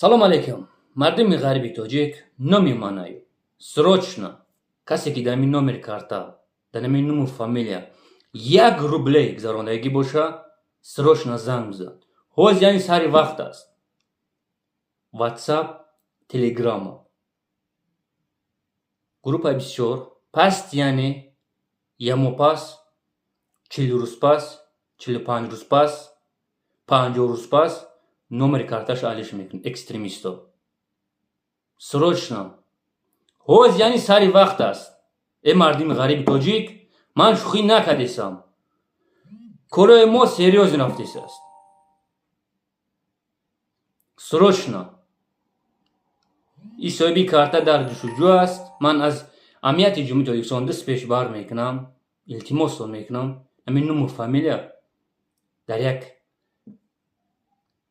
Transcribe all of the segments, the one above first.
Салом алейкум, мардуми ғариби тоҷик. Номи ман Аюб. Срочно касе, ки дар ҳамин номери карта, дар ҳамин нуму фамилия 1 рубле гузарондагӣ боша, срочно занг бизан. Ҳоз, яъне сари вақт аст. Ватсап, Телеграма, группаи бисёр паст, яъне як моҳ пас, 40 рӯз пас, 45 рӯз пас, 50 рӯз пас номери карташа алиш мекунад экстремисто. Срочно, ҳоз, яъне сари вақт аст. Э, мардуми ғариби тоҷик, ман шӯхӣ накардесам, корои мо серьёзно рафтесааст. Срочно, ин соҳиби карта дар ҷустуҷӯ аст. Ман аз амнияти Ҷумҳурии Тоҷикистон даст пеш бар мекунам, илтимостон мекунам, ҳамин нуму фамилия дар як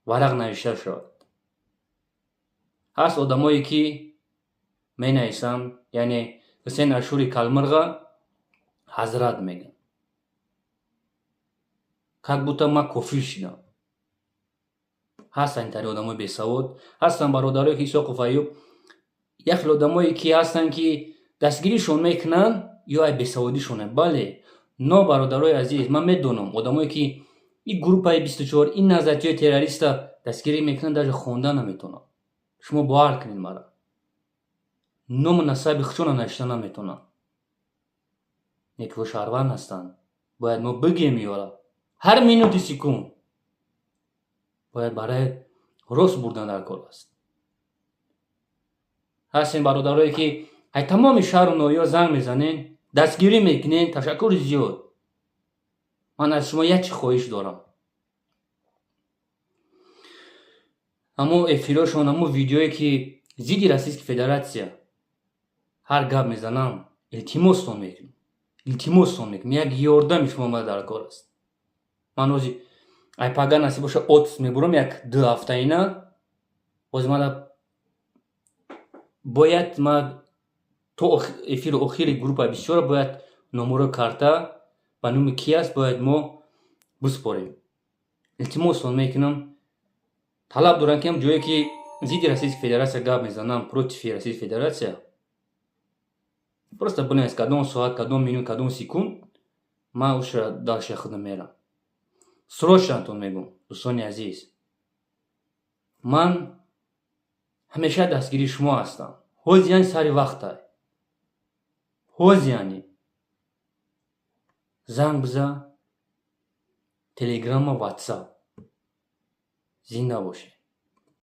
варақ навишта шавад. Ҳаст одамое, ки менависанд, яъне Ҳусейн Ашури Калмирға ҳазрат мегӯянд, как будто ман кофир шудам. Ҳастанд интари одамои бесавод, ҳастанд бародарое, ки Исоқов Аюб, як хел одамое, ки ҳастанд, ки дастгиришон мекунанд ё ай бесаводишоне. Бале, но, бародарои азиз, ман медонам, одамое, ки ин группаи 24, ин назарияи террориста дастгирӣ мекунанд, даже хонда наметавонанд. Шумо бовар кунед мара, ному насаби худшона навишта наметавонанд. Неки шаҳрванд ҳастанд. Бояд мо бигӯем ёра, ҳар минути секунд бояд барои рост бурдан дар кор аст. Ҳастем бародарое, ки ай тамоми шаҳру ноҳиё занг мезанен, дастгирӣ мекунен. Ташаккури зиёд. Ман аз шумо як чи хоҳиш дорам: ҳамо эфирошон, ҳамо видеое, ки зидди Российской Федерация ҳар гап мезанам, илтимостон мекунам, илтимостон мекунам, як ёрдами шумо ма дар кор аст. Ман ҳози ай пага насиб боша отпуск мебурам як 2 ҳафтаина. Ҳози мана бояд ма то эфири охири группа бисёра бояд номерои карта ба номи ки аст, бояд мо биспорем. Илтимостон мекунам, талаб дорам, ки ҳам ҷое, ки зидди Российской Федерация гап мезанам, против Российской Федерация, просто бинавис, кадом соат, кадом минут, кадом секунд, ман уша дальше худам мерам. Срочно тон мегӯм, дӯстони азиз, ман ҳамеша дастгири шумо ҳастам. Ҳоз, яъне сари вақтай, ҳоз, яъне занг биза, Телеграма, Ватсап. Зинда бошед.